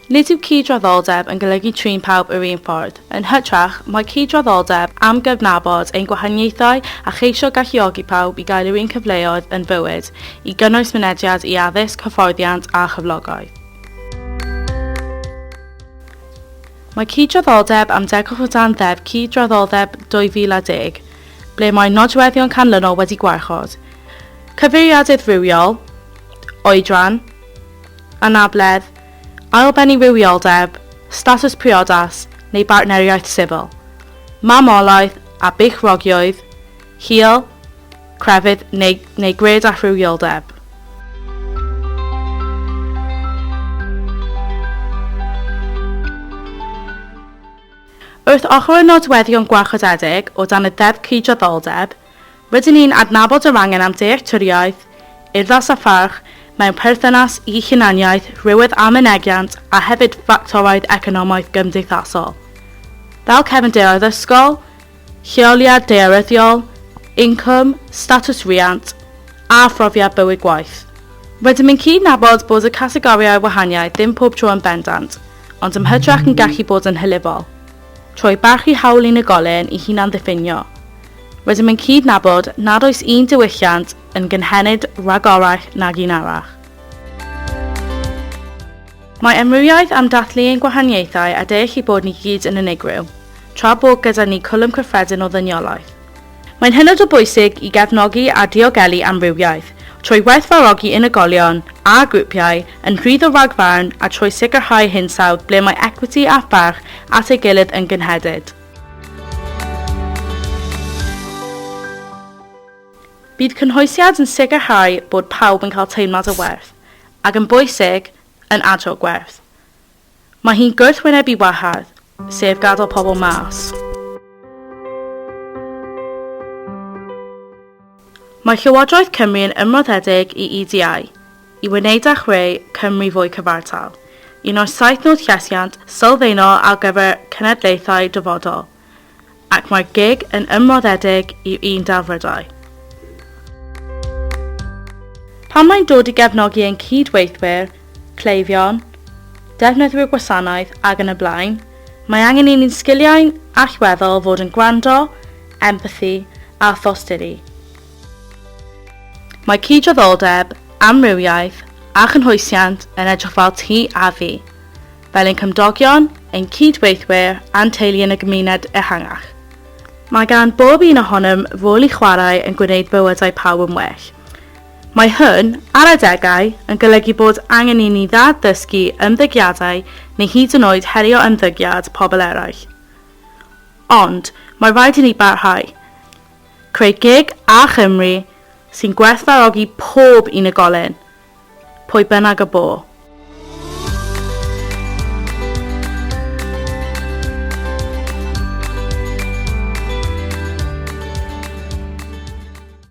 Nid yw cydraddoldeb yn golygu trin pawb yr un ffordd. Yn hytrach, mae cydraddoldeb am gydnabod ein gwahaniaethau a cheisio galluogi pawb i gael yr un cyfleoedd yn bywyd, i gynnwys mynediad i addysg, hyfforddiant a chyflogaeth. Mae cydraddoldeb am degwch o dan Ddeddf Cydraddoldeb 2010, ble mae nodweddion canlynol wedi gwarchod, cyfeiriadedd rhywiol, oedran, anabledd, ailbennu rhywioldeb, statws priodas neu bartneriaeth sifil, mamolaeth a beichiogrwydd, hil, crefydd neu neu gred a rhywioldeb. Wrth ochr y nodweddion gwarchodedig o dan y Ddeddf Cydraddoldeb, rydyn ni'n adnabod yr angen am dealltwriaeth, urddas a pharch mewn perthynas i hunaniaeth, rhywedd a mynegiant a hefyd ffactorau economaidd gymdeithasol, fel cefndiroedd ysgol, lleoliad daearyddiol, incwm, statws rhiant, a phrofiad bywyd gwaith. Rydym yn cydnabod bod y categorïau wahaniaeth ddim pob tro yn bendant, ond yn hytrach yn gallu bod yn hylifol, trwy barchu hawl unigolyn i hunan-ddiffinio. Rydym yn cydnabod nad oes un diwylliant yn gynhenid rhagorach nag un arall. Mae amrywiaeth am dathlu ein gwahaniaethau a deall ei bod ni gyd yn unigryw, tra bod gyda ni cwlwm cyffredin o ddyniolaeth. Mae'n hynod o bwysig i gefnogi a diogelu amrywiaeth, trwy werthfawrogi unigolion a grwpiau yn rhydd o ragfarn a trwy sicrhau hinsawdd ble mae ecwiti a pharch at ei gilydd yn gynhenid. Bydd cynhwysiad yn sicrhau bod pawb yn cael teimlad o werth, ac yn bwysig, yn adrodd gwerth. Mae hi'n gwrthwyneb i wahardd, sef gadael pobl mas. Mae Llywodraeth Cymru yn ymroddedig i EDI, i wneud â chreu Cymru fwy cyfartal, un o'r saith nod llesiant sylfaenol ar gyfer cenedlaethau dyfodol. ac mae'r gig yn ymroddedig i'r un delfrydau. Pan mae'n dod i gefnogi ein cyd-weithwyr, cleifion, defnyddwyr gwasanaeth ag yn y blaen, mae angen i ni'n sgiliau allweddol fod yn gwrando, empathi a thosturi. Mae cydraddoldeb, amrywiaeth a chynhwysiant yn edrych fel ti a fi. fel ein cymdogion, ein cyd-weithwyr a'n teulu yn y gymuned ehangach. Mae gan bob un ohonom rôl i chwarae yn gwneud bywydau pawb yn well. Mae hwn, ar adegau, yn golygu bod angen i ni ddad-ddysgu ymddygiadau neu hyd yn oed herio ymddygiad pobl eraill. Ond, mae rhaid i ni barhau. Creu gig a Chymru sy'n gwerthfawrogi pob unigolyn, pwy bynnag y bo.